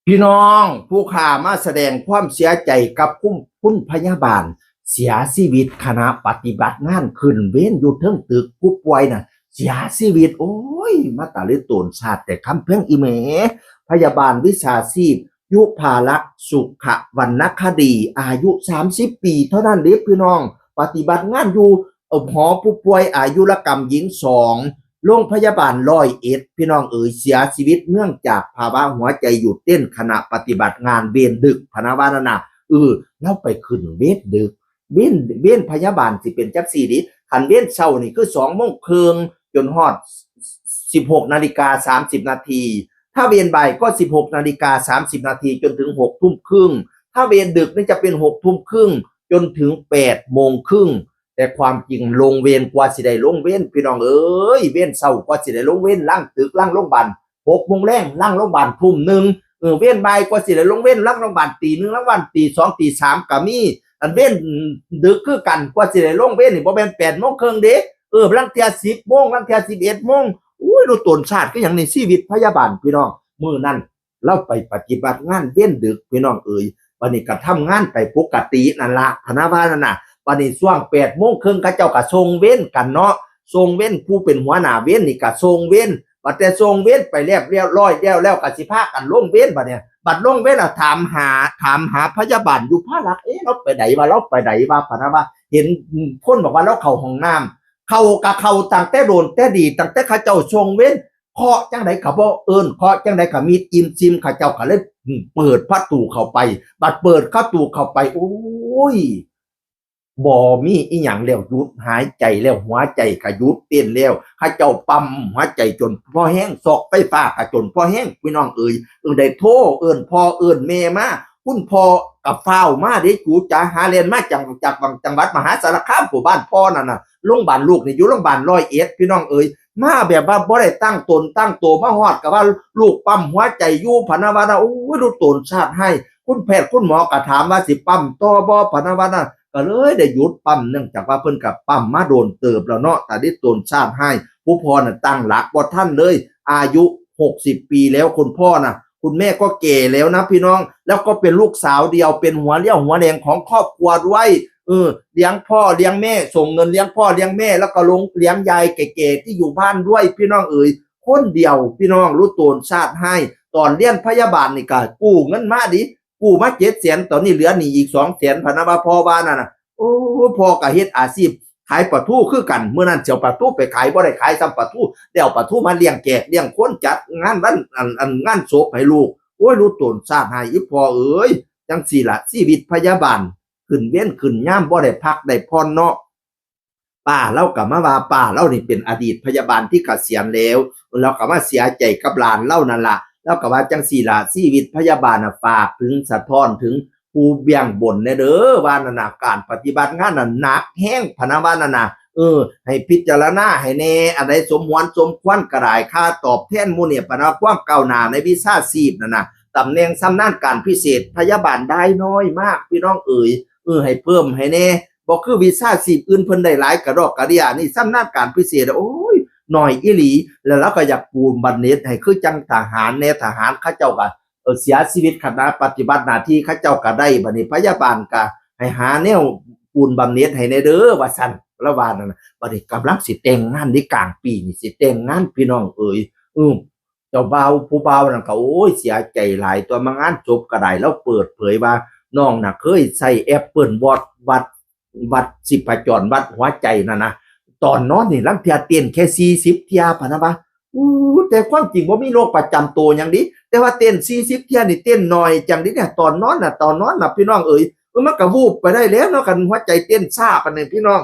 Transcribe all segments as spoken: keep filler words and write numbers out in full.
พี่น้องผู้ข้ามาแสดงความเสียใจกับคุณคุณพยาบาล เสียชีวิตขณะปฏิบัติงานขึ้นเวรอยู่เทิงตึกผู้ป่วยน่ะ เสียชีวิต โอ้ย มาตาลิโตนชาติแต่คำเพียงอีเม พยาบาลวิชาชีพ ยุพาละสุขวรรณคดี อายุ สามสิบ ปีเท่านั้นเด้พี่น้อง ปฏิบัติงานอยู่เอ่อหอผู้ป่วยอายุรกรรมหญิงสอง โรงพยาบาลร้อยเอ็ด พี่น้องเอ๋ย เสียชีวิตเนื่องจากภาวะหัวใจหยุดเต้นขณะปฏิบัติงานเวรดึกพะนะว่านั่นน่ะ เออ เราไปขึ้นเวรดึก เวรเวรพยาบาลสิเป็นจังซี่ดิ คันเวรเช้านี่คือสองโมงครึ่งจนฮอด สิบหกนาฬิกาสามสิบนาที ถ้าเวรบ่ายก็ สิบหกนาฬิกาสามสิบนาทีจนถึงหกทุ่มครึ่ง ถ้าเวรดึกนี่จะเป็นหกทุ่มครึ่งจนถึงแปดโมงครึ่ง แต่ความจริงลงเวรกว่าสิได้ลงเวร พี่น้องเอ๋ย เวรเช้ากว่าสิได้ลงเวร หลังตึก หลังโรงพยาบาล หกโมงแลง หลังโรงพยาบาลทุ่มหนึ่ง เออ เวรบ่ายกว่าสิได้ลงเวร หลังโรงพยาบาลตีหนึ่ง หลังวันตีสอง ตีสามก็มี อันเวรดึกคือกัน กว่าสิได้ลงเวรนี่บ่แม่นแปดโมงครึ่งเด้ เออ ลางเทื่อ สิบโมง ลางเทื่อ สิบเอ็ดโมง อุ้ย รู้ตนชาติคือหยังนี่ ชีวิตพยาบาลพี่น้อง มื้อนั้น เราไปปฏิบัติงานเวรดึกพี่น้องเอ๋ย บัดนี้ก็ทำงานไปปกตินั่นล่ะ พะนะว่านั่นน่ะ บัดนี้ช่วงแปดโมงครึ่งเขาเจ้าก็ส่งเวรกันเนาะ ส่งเวร ผู้เป็นหัวหน้าเวรนี่ก็ส่งเวร บัดแต่ส่งเวรไปแล้ว เรียบร้อยแล้ว แล้วก็สิพากันลงเวร บัดเนี่ย บัดลงเวรแล้วถามหา ถามหาพยาบาลยุพาละ เอ๊ะ เราไปใดวะ เราไปใดวะ พะนะว่า เห็นคนบอกว่าเราเข้าห้องน้ำ เข้าก็เข้าตั้งแต่โดนแต่ดี ตั้งแต่เขาเจ้าส่งเวร เคาะจั่งใดก็บ่เอิ้น เคาะจั่งใดก็มิดอิ่มซิม เขาเจ้าก็เลยเปิดประตูเข้าไป บัดเปิดประตูเข้าไป โอ้ย บ่มีอีหยังแล้ว หยุดหายใจแล้ว หัวใจก็หยุดเต้นแล้ว เขาเจ้าปั๊มหัวใจจนพอแฮง ซอกไฟฟ้าก็จนพอแฮง พี่น้องเอ๋ย เออ ได้โทรเอิ้นพ่อเอิ้นแม่มา คุณพ่อก็ฟ้าวมาเด้ จู๋จ๋าหาแล่นมาจาก จากจังหวัดมหาสารคาม ผู้บ้านพ่อนั่นน่ะ โรงพยาบาลลูกนี่อยู่โรงพยาบาลร้อยเอ็ด พี่น้องเอ๋ย มาแบบว่าบ่ได้ตั้งตนตั้งตัว มาฮอดก็ว่าลูกปั๊มหัวใจอยู่ พะนะว่านะ โอ้ย รู้ตนชาติให้ คุณแพทย์คุณหมอก็ถามว่าสิปั๊มต่อบ่ พะนะว่านะ ก็เลยได้หยุดปั๊ม เนื่องจากว่าเพิ่นก็ปั๊มมาโดนเติบแล้วเนาะ แต่ได้ตนชาติให้ ผู้พ่อน่ะตั้งหลักบ่ทันเลย อายุ หกสิบ ปีแล้วคุณพ่อน่ะ คุณแม่ก็แก่แล้วนะพี่น้อง แล้วก็เป็นลูกสาวเดียว เป็นหัวเรี่ยวหัวแรงของครอบครัวด้วย เออ เลี้ยงพ่อเลี้ยงแม่ ส่งเงินเลี้ยงพ่อเลี้ยงแม่ แล้วก็ลงเลี้ยงยายแก่ๆที่อยู่บ้านด้วย พี่น้องเอ๋ย คนเดียว พี่น้อง รู้ตนชาติให้ ตอนเรียนพยาบาลนี่ก็กู้เงินมาดิ กู้มา เจ็ดแสน ตอนนี้เหลือหนี้อีก สองแสน พะนะว่าพ่อว่านั่นน่ะ โอ้ พ่อก็เฮ็ดอาชีพขายปลาทูคือกัน มื้อนั้นสิเอาปลาทูไปขาย บ่ได้ขายซ้ำปลาทู ได้เอาปลาทูมาเลี้ยงแขกเลี้ยงคน จัดงานวัน อัน อัน งานศพให้ลูก โอ้ย รู้ตนชาติให้ อีพ่อเอ๋ย จั่งซี้ล่ะ ชีวิตพยาบาล ขึ้นเวรขึ้นยาม บ่ได้พักได้ผ่อนเนาะ ป้าลาวก็มาว่า ป้าลาวนี่เป็นอดีตพยาบาลที่เกษียณแล้ว ลาวก็มาเสียใจกับหลานลาวนั่นล่ะ ลาวก็ว่าจั่งซี้ล่ะ ชีวิตพยาบาลน่ะ ฝากถึง สะท้อนถึงผู้เบื้องบนแน่เด้อ ว่านั่นน่ะ การปฏิบัติงานน่ะหนักแฮง พะนะว่านั่นน่ะ เออ ให้พิจารณาให้แน่ อันใดสมหวนสมควรก็ได้ ค่าตอบแทนหมู่นี่ พะนะ ความก้าวหน้าในวิชาชีพนั่นน่ะ ตำแหน่งชำนาญการพิเศษ พยาบาลได้น้อยมาก พี่น้องเอ๋ย เออ ให้เพิ่มให้แน่ บ่คือวิชาชีพอื่นเพิ่นได้หลายกระดอกกระเดี้ย นี่ชำนาญการพิเศษ โอ้ย น้อยอีหลี แล้วลาวก็อยากปูนบำเหน็จให้คือจั่งทหารแน่ ทหารเขาเจ้าก็ เออ เสียชีวิตขณะปฏิบัติหน้าที่ เขาเจ้าก็ได้ บัดนี้พยาบาลก็ให้หาแนวปูนบำเหน็จให้แน่เด้อ ว่าซั่น ลาวว่านั่นน่ะ บัดนี้กำลังสิแต่งงานในกลางปีนี่ สิแต่งงาน พี่น้องเอ๋ย เออ เจ้าบ่าว ผู้บ่าวนั่นก็ โอ้ย เสียใจหลาย ตั๊ว มางานศพก็ได้ ลาวเปิดเผยว่าน้องน่ะเคยใช้แอปเปิ้ลวัด วัด วัดชีพจร วัดหัวใจนั่นนะ ตอนนอนนี่ลางเทื่อเต้นแค่ สี่สิบ เทื่อ พะนะวะ อู้ แต่ความจริงบ่มีโรคประจำตัวหยังดิ แต่ว่าเต้น สี่สิบ เทื่อนี่เต้นน้อยจั่งดิเนี่ย ตอนนอนน่ะ ตอนนอนน่ะ พี่น้องเอ๋ย เออ มันก็วูบไปได้แล้วเนาะ คันหัวใจเต้นช้าปานนี้พี่น้อง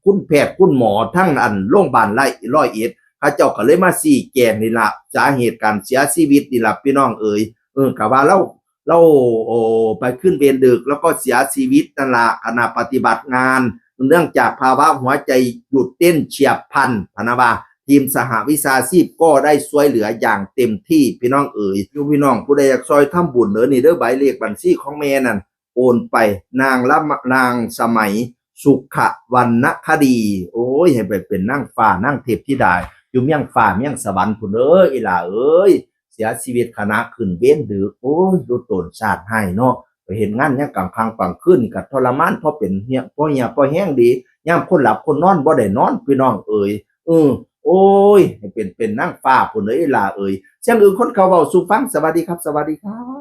คุณแพทย์คุณหมอทั้งอันโรงพยาบาลร้อยเอ็ด เขาเจ้าก็เลยมาชี้แจงนี่ล่ะ สาเหตุการเสียชีวิตนี่ล่ะ พี่น้องเอ๋ย เออ ก็ว่าลาว ลาว โอ้ ไปขึ้นเวรดึก แล้วก็เสียชีวิตนั่นล่ะ ขณะปฏิบัติงาน เนื่องจากภาวะหัวใจหยุดเต้นเฉียบพลัน พะนะวะ ทีมสหวิชาชีพก็ได้ช่วยเหลืออย่างเต็มที่ พี่น้องเอ๋ย อยู่พี่น้องผู้ใดอยากซอยทำบุญเด้อ นี่เด้อ ใบเลขบัญชีของแม่นั่น โอนไป นางละ นางสมัย สุขวรรณคดี โอ้ย ให้ไปเป็นนางฟ้านางเทพธิดา อยู่เมืองฟ้าเมืองสวรรค์พุ้นเด้อ อีหล่าเอ๋ย สียชีวิตขณะขึ้นเวรดึก โอ้ย ดูตนชาติให้เนาะ ไปเฮ็ดงานยังกลางค่ำกลางคืนนี่ก็ทรมาน พอเป็นเหี่ย พอเหี่ย พอแฮงดี ยามคนหลับคนนอนบ่ได้นอน พี่น้องเอ๋ย เออ โอ้ย ให้เป็น เป็นนางฟ้าพุ้นเด้ออีหล่าเอ๋ย เสียงอึ่งคนเขาเว้าสู่ฟัง สวัสดีครับ สวัสดีครับ